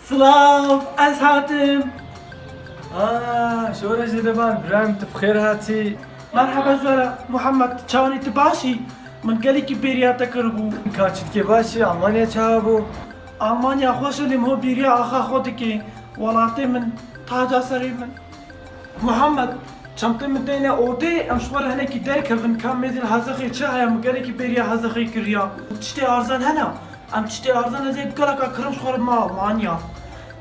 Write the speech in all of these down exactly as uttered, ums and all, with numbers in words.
Silav, ez hatim. Ah, şore jê de ban, Ibrahim, tu bi xêr hatî. Merheba ji we re, Muhammed, çawanî, tu baş î? Min gelekî bêriya te kiribû. Ka çi dikê, baş î? Almanya çawa bû? Almanya xweş e, lê min ho bêriya axa xwe dikê. Welatê min, taca serê min. Muhammed, çentê min têne odê, em ji xwe re hinekî derkevin, ka mêzên hezexê çi heye, min gelekî bêriya hezexê kiriya. Tiştê erzan hene? Em tiştê erzan, ez ê geleka kirim ji xwe re bime Almanya.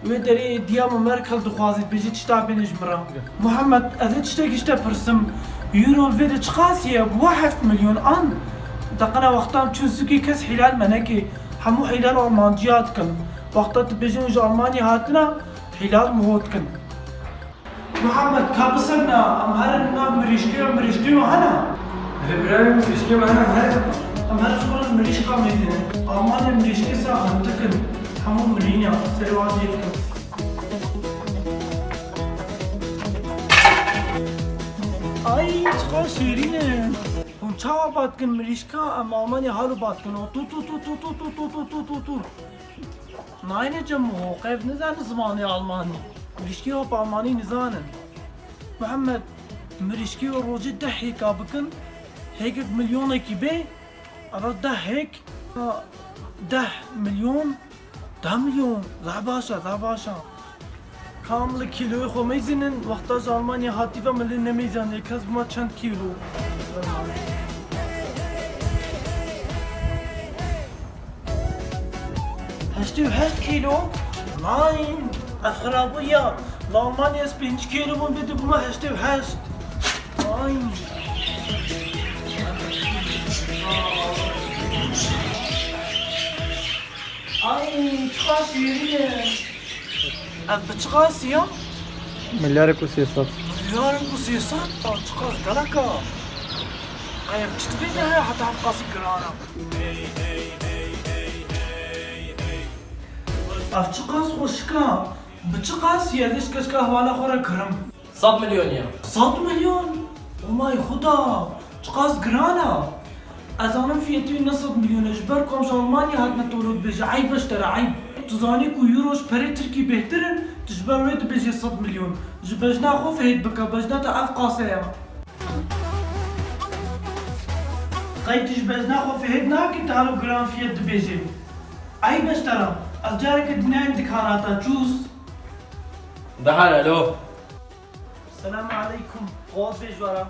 Wê derê diya min Merkel dixwazî, dibêjî tişta bêne ji min re. Muhammed, ez ê tiştekî ji te pirsim. Euro li vê de çiqasî ye? Bû heft milyon an? Deqena wextan çûn sûkê kes hîlal me neke. Hemû hîlal Almanciya dikin. Wexta dibêjin ji Almanya hatine, hîlal min ho dikin. Muhammed, ka bisekna, em herin nav mirîşkê û mirîşkê û hene. Li birayê mirîşkê me hene, em herin. Em herin ji xwe re mirîşka mêzînin. Almanya mirîşkê sax in, dikin. Hemû mirîne, serê wan jê dikin. Ay, çiqas şêrîn in. Hûn çawa bat dikin mirîşka, em Almanya halo bat dikin. O tu, tu, tu. Nayne cem ho, qev nizane zimanê Almanî. Mirîşkê ho bi Almanî nizanin. Muhammed, mirîşkê ho rojê deh hêka bikin, hêkek milyonekî bê, eva deh hêk, deh milyon, deh milyon, zaf baş e, zaf baş e. Kam li kîloyê xwe mêzînin, wexta ji Almanya hatî ve min lê nemêzaniye kes bima çend kîlo. Heştê û heşt kîlo? Nein, ev xirabû ya. Li Almanya ez pênc kîlo bûm, vê dibûme heştê û heşt. Ay. Ay, çiqas şêrîn e. Ev bi çiqasî ya? Milyarek û sê sed. Milyarek û sê sed? Ya çiqas gelek e. Ay, ev çi divê de heye heta ev qasî giran e? Ev çiqas xweşik e. Bi çiqasî ye? Dest keşka hevala xwe re kirim. Sed milyon ya. Sed milyon? Oh my Xuda! Çiqas giran e! Ez zanim fiyetê wî ne sed milyon e, ji ber ku em ji Almanya hatine, tu wilo dibêje, eyb e ji te re, eyb. Tu zanî ku euro ji perê tirkî bêhtir in, tu ji ber wê dibêjê sed milyon. Ji bejna xwe fihêt bike, bejna te ev qase ye. Qey tu ji bejna xwe fihêt nakî, tu halo giran fiyet dibêjê. Eyb e ji te re. Ez careke dinayim dikana te, çûs. Dehal, alo. Selam aleykum. Qol bê ji we re.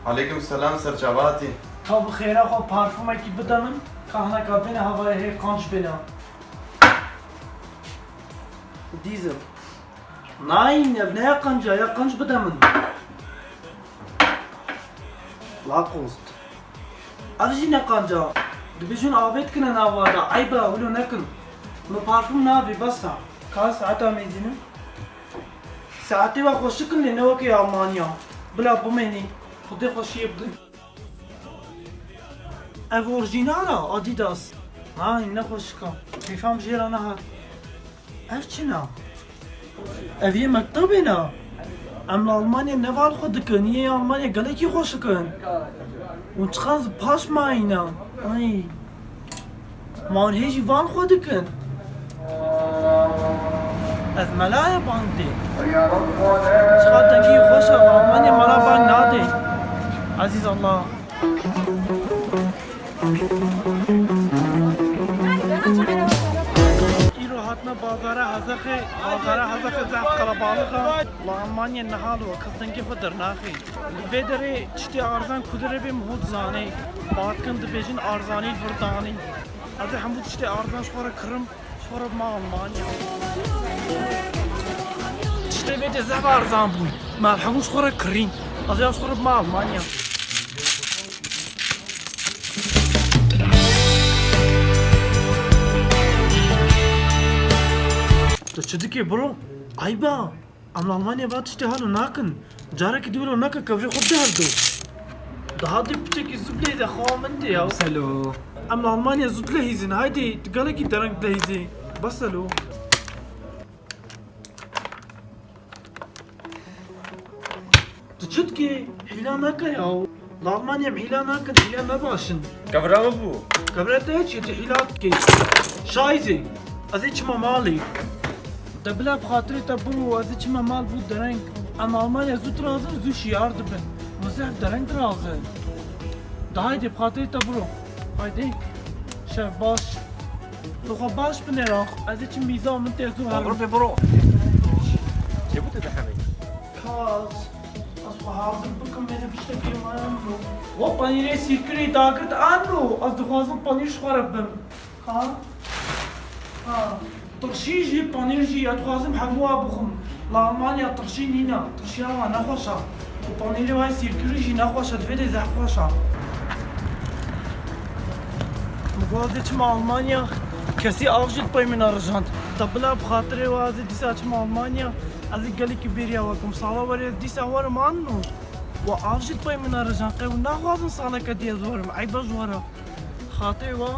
Aleykum selam, serçava hatî. Ka bi xêra xwe parfumekî bide min, ka hineka bêne hevayê hê qanc bêne. Diesel. Nein, ev ne ya qanc e, ya qanc bide min. Lacoste. Ev jî ne qanc e. Dibêjin avêt kine nava de. Eyb e, wilo nekin. Min parfum navê, bes e. Ka saeta mêzînin? Saetê we xweşik in lê ne wekî Almanya. Bila bimênî. Xwedê xweşiyê bidin. Ev orjînal e, Adidas. Hay, ne xweşik e. Kêfa min jê re nehat. Ev çi ne? Ev yê mektebê ne? Em li Almanya ne van xwe dikin, yê Almanya gelekî xweşik in. Hûn çiqas paş mayî ne. Ay. Ma hûn hê jî van xwe dikin. Ez mela ye bang dê. Çiqa dengî xweş e, li Almanya mela bang nadê. Ezîz Allah. Îro hatime bazara Hezexê, bazara Hezexê zehf qelebalix e. Li Almanya niha li we kes dengê xwe dernaxê. Li vê derê tiştê arzan ku dirê bê min hû dizanê. Batkin dibêjin arzanî vir danî. Ez ê hemû tiştê arzan ji xwe re kirim, ji xwe re bime Almanya. Tiştê vê de zehf arzan bûn. Me hemû ji xwe re kirîn. Ez ê ji xwe re bime Almanya. Tu çi dikê bro? Eyb e. Em li Almanya va tiştê halo nakin. Carekî dî wilo neke, kevirê xwe bide hevdo. Daha dê piçekî zû bileyze xewa min tê ya. Selo. Em li Almanya zû dilehîzin. Haydê, tu gelekî dereng dilehîzê. Bes selo. Tu çi dikê? Hîla neke ya. Li Almanya em hîla nakin, hîla ne baş in. Kevira min bû. Kevira te çi, tu hîla dikê? Şayzê. Ez ê çima malê. De bila bi xatirê te biro, ez ê çime mal bû dereng. Em Almanya zû dirazin, zû şiyar dibin. Wezî ev dereng dirazin. De haydê bi xatirê te biro. Haydê. Şev baş. Tu xwe baş binêre. Ez ê çim mîza min tê zû herim. Biro bê biro. Çêbû te dihemê? Kaz. Ez xwe hazir bikim, bê de tiştekê me em lo. Wa panîrê sîrkirî dagirt anno. Ez dixwazim panîr ji xwe re bim. Ha? Ha. Tirşî jî, panîr jî, ya dixwazim hemû wa bixwim. La Almanya tirşî nîne. Tirşiya wa nexweş e. Û panîrê wa sîrkirî jî nexweş e. Divê dê zehf xweş e. Min got ez ê çima Almanya, kesî av jî di pey min re rijand. Te bila bi xatirê wa ez ê dîsa çima Almanya, ez ê gelekî bêriya we kim. Sala werê ez dîsa werim anno. Wa av jî di pey min re rijand. Qey hûn naxwazin saleke dî ez werim. Eyb e ji we re. Xatirê wa.